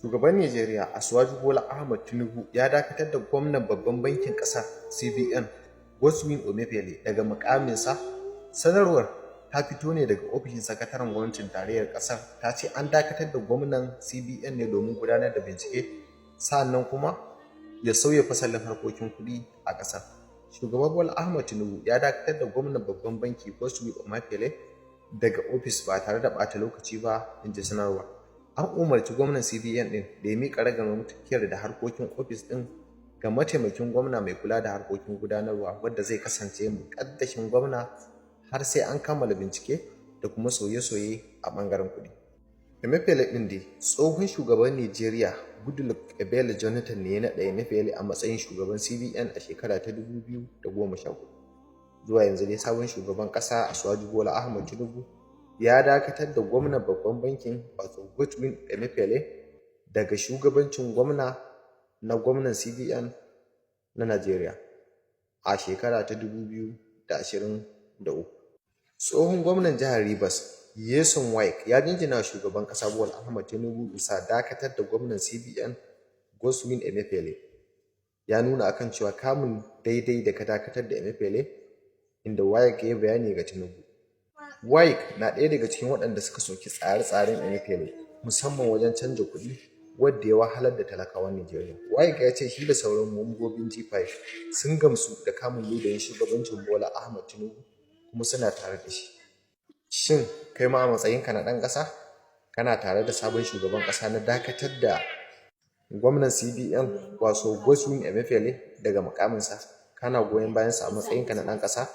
Shugaban Nijeriya Asiwaju Bola Ahmed Tinubu ya dakatar da gwamnan Babban Bankin Ƙasar (CBN) Godwin Emefiele daga muƙaminsa. Sanarwar ta fito ne daga ofishin Sakataren Gwamnatin Tarayyar ƙasar, ta ce an dakatar da gwamnan CBN ne domin gudanar da bincike, sa'an kuma ya sauya fasalin harkokin kuɗi a ƙasar. Shugaba Bola Ahmed Tinubu ya dakatar da gwamnan Babban Banki Godwin Emefiele daga ofis ba tare da ɓata lokaci ba, in ji sanarwar. An umarci gwamnan CBN ɗin da ya miƙa ragamar tafiyar da harkokin ofis ɗin ga mataimakin gwamna mai kula da harkokin gudanarwa, wanda zai kasance muƙaddashin gwamna har sai an kammala bincike da kuma sauye-sauye a ɓangaren kuɗi. Emefiele ɗin dai, tsohon shugaban Nijeriya Goodluck Ebele Jonathan ne ya naɗa Emefiele a matsayin shugaban CBN a shekara ta 2014. Zuwa yanzu dai, sabon shugaban ƙasa Asiwaju Bola Ahmed Tinubu ya dakatar da gwamnan Babban Bankin, wato Godwin Emefiele, daga shugabancin gwamna na gwamnan CBN na Najeriya a shekara ta 2023. Tsohon gwamnan jihar Rivers Nyesom Wike ya jinjina wa shugaban ƙasa Bola Ahmed Tinubu bisa dakatar da gwamnan CBN Godwin Emefiele. Ya nuna akan cewa kamun daidai da ka dakatar da Emefiele, inda Wike ya yi bayani ga Tinubu. Wike na ɗaya daga cikin waɗanda suka soki tsare-tsaren Emefiele, musamman wajen canja kuɗi, wadda ya wahalar da talakawan Nijeriya. Wike ya ce shi da sauran mambobin G5 sun gamsu da kamun ludayin shugabancin Bola Ahmed Tinubu kuma suna tare da shi. Shin kai ma a matsayinka na ɗan ƙasa, kana tare da sabon shugaban ƙasa na dakatar da gwamnan CBN, wato Godwin Emefiele, daga muƙaminsa? Kana goyon bayansa a matsayinka na ɗan ƙasa?